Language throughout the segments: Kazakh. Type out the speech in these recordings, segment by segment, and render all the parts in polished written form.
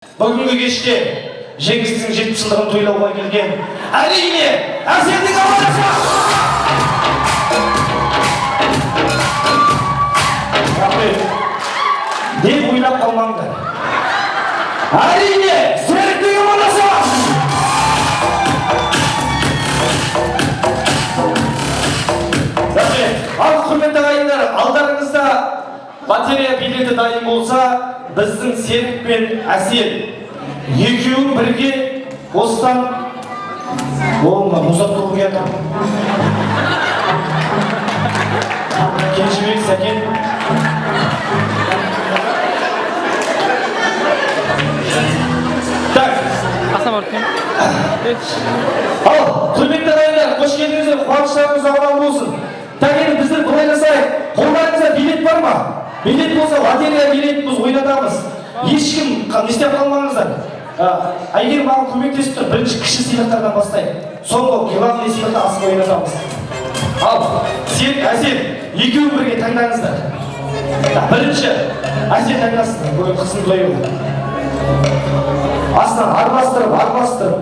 Бүгінгі кеште Жеңістің 70 жылдығын тойлауға келген, әрине, Әселдің аманасы. Рахмет. Деп ойлап қалмаңдар. Әрине, Серіктің аманасы. Рахмет. Ал, құрметті ағайындар, алдарыңызда лотерея билеті дайын болса, біздің Серік пен Әсел екеуін бірге осыдан о мына мұзат тобы келатыр. Кенжебек, Сәкен. Так. Ал, құрметті ағайындар, қош келдіңіздер, қуаныштарыңыз аман болсын. Так, енді біздер былай жасайық. Қолдарыңызда билет бар ма? Билет болса, лотерея билетін біз ойнатамыз. Ешкім не істеп қалмаңыздар. Әйгерім маған көмектесіп тұр. Бірінші кіші сыйлықтардан бастайық. Соңғы главный сыйлықты асықпай ойнатамыз. Ал, Серік, Әсел, екеуін бірге таңдаңыздар. Бірінші Әсел таңдасын, бүгін қыздың тойы ғой. Астынан араластырып, араластырып.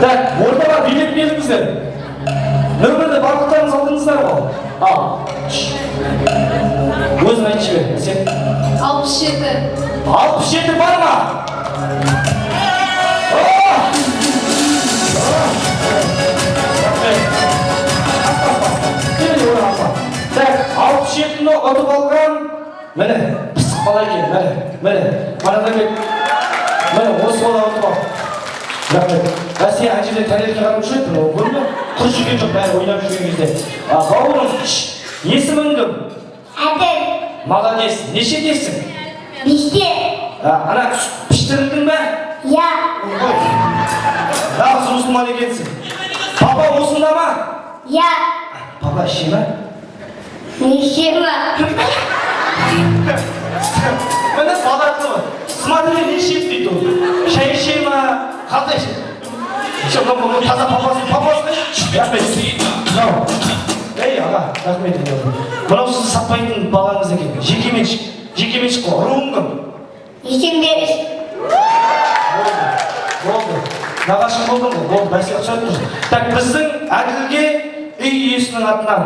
Так, ортаға билет беріңіздер. Нөмірді барлықтарыңыз алдыңыздар ғой. Ал, өзің айтып жібер, Әсел. 67. 67 бар ма? О! Рахмет. Так, 67-ні ұтып алған, міне, пысық бала екен, міне, міне, манадан кел. Міне, осы бала ұтып алды. Рахмет. Әсия ана жерде тәрелке қарап жүреді, мынау көрдің бе? Құр жүрген жоқ, бәрі ойнап жүрген кезде. Бауырым, есімің кім? Әділ. Молодец. Нешедесің? 5-те. Ана піштірілдің бе? Я. Ой, нағыз мұсылман екенсің. Папа осында ма? Я. Папа іше ме? Неше ма? Міне, бала ақылы. Смотри, не ішеді дейді ол. Шай іше ма? Қандай іше? Мынау таза папасы, папасы. Рахмет. Мынау. Ей, аға, рахмет. Мынау сізді сатпайтын балаңыз екен. Жекеменшік. Жекеменшік қой. Руың кім? Есенберіш. Болды. Болды. Нағашың болдың ғой. Болды, бәсе ұқсап тұр. Так, біздің Әділге үй иесінің атынан.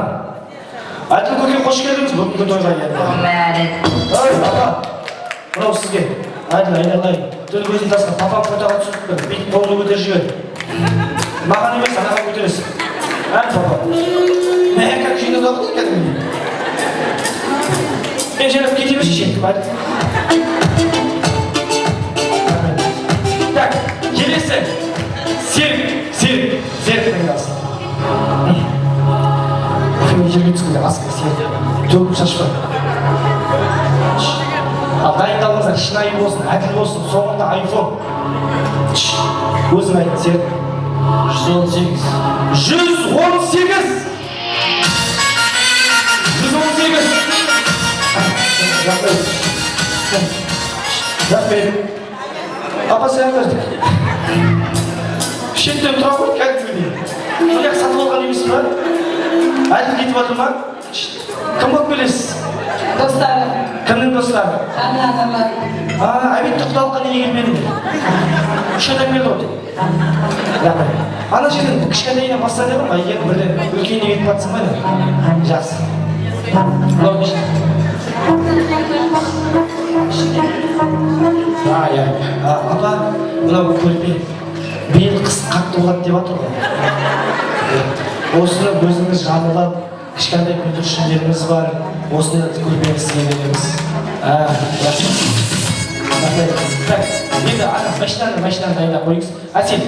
Әділ көке, қош келдіңіз бүгінгі тойға енді. Ой, апа, мынау сізге. Әділ, айналайын. Төл көзін тасқа, папам фотоға түсіріп тұр. Бүйтіп қолыңды көтеріп жібер. Маған емес, анаға көтересің. Ән, папа. Мә, как кинода ғой кәдімгідей. Мен жайлап кете берші, кім Әділ. Так, келесі. Серік, Серік, Серік таңдасын. Мен жерге түскенде асықпа, Серік. Төгіп шашпа. Ал, дайындалыңыздар, шынайы болсын, әділ болсын, соңында айфон. Өзің айт, Серік. 118. 118! 118! Рахмет. Рахмет. Апа, сен бер. Шеттен тұра ғой кәдімгідей. Сол сатып алған емес па? Әділ кетіп жатыр ма? Кім болып келесіз? Достары. Кімнің достары? Ана аналар. Обедте құдалыққа неге келмедіңдер? Үш адам келді ғой. Рахмет. Ана жерден кішкентайынан баста дедім, Әйгерім бірден үлкеніне кетіп жатсың ба не? Жақсы. Мынау не? Иә. Апа, мынау көрпе. Биыл қыс қатты болады деп жатыр ғой. Осыны өзіңіз жамылып, кішкентай бүлдіршіндеріміз бар. Осыны көрпені сізге береміз. Рахмет. Рахмет. Так, енді ана машинаны дайындап қойыңыз. Әсел,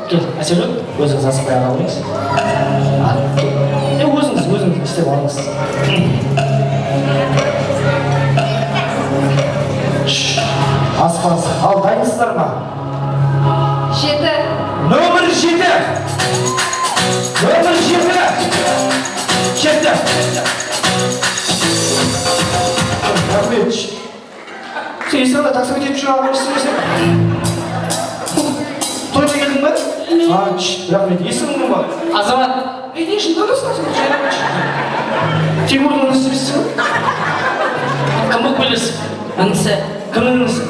кел, Әсел, өт, өзіңіз асықпай ала қойыңыз. Кел. Өзіңіз істеп алыңыз. Асықпаңыз. Ал, дайынсыздар ма? 7. Нөмір 7. Нөмір 7. 7. Рахмет. Сен есіңде таксиге жетіп жүрген адамсың ба сен? Тойға келдің ба? Рахмет. Есімің кім бар? Азамат. Ей, не үшін танысың сен? Тимурдың інісі емессің ба? Кім болып келесің? Інісі. Кімнің інісі?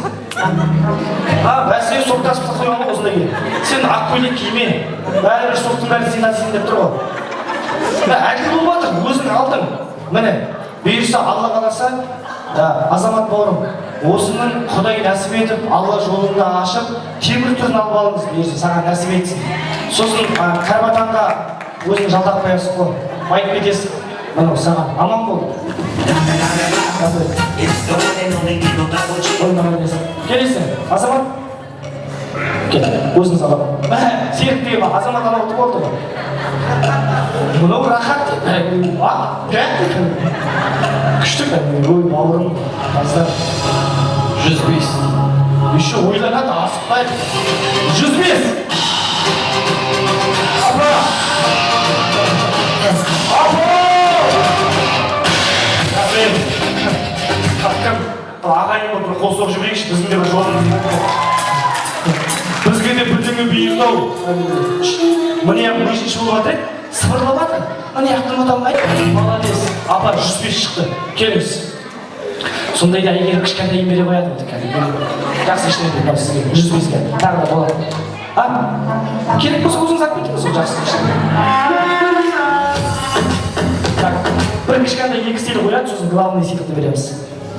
А, бәсе, соттасып қойған ғой осындай келіп. Сен ақ көйлек киме, бәрібір соттың бәрі сен сен деп тұр ғой. Мә, әділ болып жатыр, өзің алдың. Міне, бұйырса, Алла қаласа, азамат бауырым, осының Құдай нәсіп етіп, Алла жолында ашып, темір түрін алып алыңыз, бұйырса, саған нәсіп етсін. Сосын Кәрбатанға өзің жалдап қоясың ғой, байып кетесің. Мынау саған, аман бол. Рахмет. Ой, молодец. Келесі, азамат. Кел, өзіңіз алып. Мә, Серік деген ба, азамат анау ұтып алды ғой. Мынау рахат дейді. А, күшті кәдімгі. Ой, бауырым, қыздар. 105. Еще ойланады, асықпайды. 105. Апа! Апа! Рахмет. Кім? Ағайын болып бір қол соғып жіберейікші, біздің де бір жолымыз. Бізге де бірдеңе бұйырды ау. Міне, нешінші болып жатыр еді? Сыбырлап жатыр. Міне, ақтың ұта алмайды. Молодец. Апа, 105 шықты. Келіңіз. Сондайда әйгерім кішкентайын бере қояды ғой кәдімгі. Жақсы, ештеңе етпейді, мынау сізге 105-ке. Тағы да болады. А? Керек болса, өзіңіз алып кетіңіз ғой, жақсы. Ештеңе. Так, бір кішкентай екі сыйлық қояды, сосын главный сыйлықты береміз.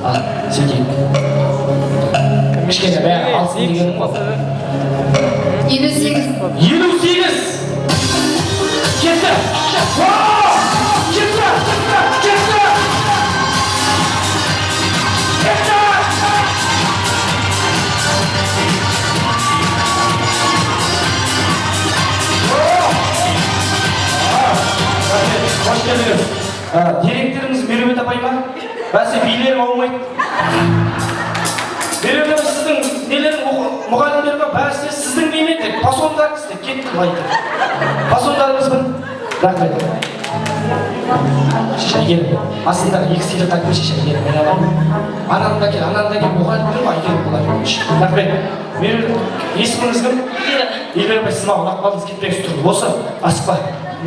Ал, сөйтейік. Кішкене бәрі алсын дегенім ғой. 58. 58! Кетті! Уа! Кетті! Кетті! Кетті! О! А, рахмет, қош келдіңіз. Директорыңыз Меруерт апай ма? Бәсе, билерім аумайды. Меруерт апай, сіздің нелерің, мұғалімдер ма? Бәсе, сіздің неме тек, фасондарыңыз деп кетті былай. Фасондарыңыз бір. Рахмет. Шеше, Әйгерім, астындағы екі сыйлық алып келші, Әйгерім, айналайын. Ананы да әкел, ананы да әкел, мұғалімдер ғой, Әйгерім бұлар. Рахмет. Меруерт, есіміңіз кім? Эльмира апай, сіз маған ұнап қалдыңыз, кетпеңіз, тұрды. Осы, асықпа.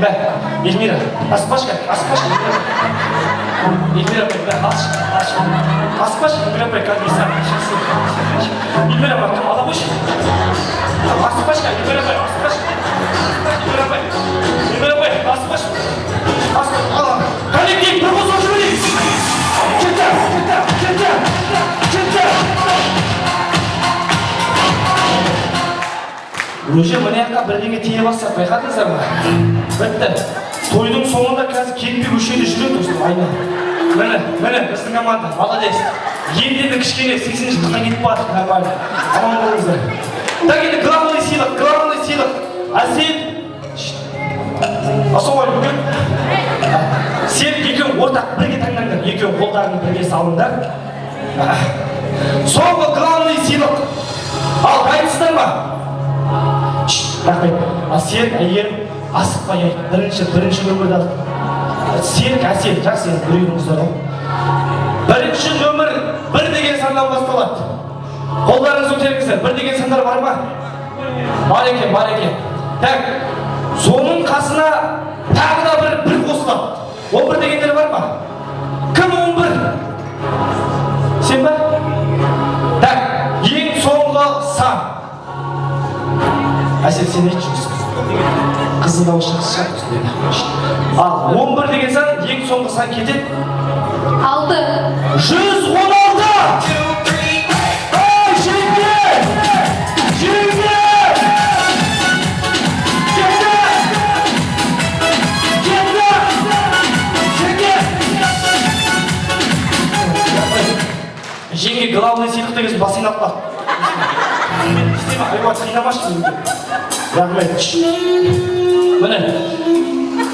Мә, Эльмира, асықпашы, асықпашы, Эльмира. Эльмира апай, мә, алшы, алшы. Асықпашы, Эльмира апай, кәдімгі саған. Эльмира апай, кім, ала қойшы. Асықпашы, Эльмира апай, асықпашы. Эльмира апай, Эльмира апай, асықпашы. Асықпа, ала. Кәнекей, бір қол соғып жіберейік. Кетті, кетті, кетті, кетті. Уже мына жаққа бірдеңе тие бастады, байқадыңыздар ма? Бітті. Тойдың соңында қазір кетпей көшеде жүреді осылай айналып. Міне, міне, біздің команда, молодец. Енді енді кішкене 80 жылдыққа кетіп бардық, нормально. Аман болыңыздар. Так, енді главный сыйлық, главный сыйлық. Әсел. Ассалаумағалейкум. Серік екеуің ортақ бірге таңдаңдар. Екеуің қолдарыңды бірге салыңдар. Соңғы главный сыйлық. Ал, дайынсыздар ма? Шшт, рахмет. Ал, Серік, Әйгерім, асықпай айт. Бірінші нөмірді ал. Серік, Әсел, жақсы, енді біреуіңіздер ғой. Бірінші нөмір бір деген саннан басталады. Қолдарыңызды көтеріңіздер. Бір деген сандар бар ма? Бар екен, бар екен. Так, соның қасына тағы да бір бір қосылады. 11 дегендер бар ма? Кім 11? Сен ба? Так, ең соңғы сан. Әсел, сен айтшы. Қыздың дауысы жақсы шығады осындайда. Ал, 11 деген сан, ең соңғы сан кетеді. 6. 116! Ай, жеңге! Жеңге! Кетті! Кетті! Жеңге! Жеңге, главный сыйлық деген бас айналып қалды. Мен істеме, айуан, қинамашы мені. Рахмет. Міне,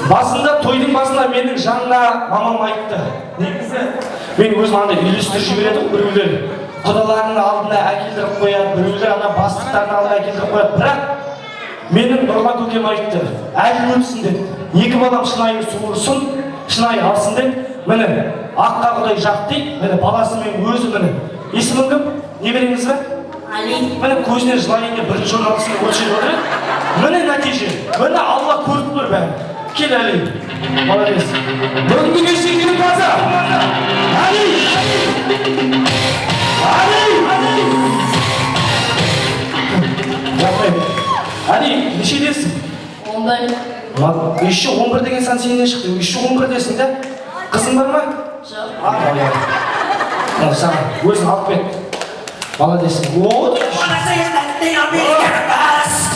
басында, тойдың басында менің жанына мамам айтты. Негізі, мен өзім андай үйлестіріп жібереді ғой біреулер. Құдаларының алдына әкелдіріп қояды, біреулер ана бастықтардың алдына әкелдіріп қояды. Бірақ менің Нұрлан көкем айтты, әділ өтсін деді. Екі балам шынайы суырсын, шынайы алсын деді. Міне, аққа Құдай жақ дейді. Міне, баласы мен өзі, міне. Есімің кім? Немереңіз бе? Али. Міне, көзінен жылайын деп бірінші орын алғысы келіп отыр жерде отыр еді. Міне нәтиже. Міне, Алла көріп тұр бәрін. Кел, Әли. Молодец. Бүгінгі кештің жеңімпазы Әли! Әли! Рахмет. Әли, нешедесің? 11. Еще 11 деген сан сенен шықты. Еще 11-десің да? Қызың бар ма? Жоқ. А, мына саған өзің алып кет. Молодец. О. Wanna say is that they are really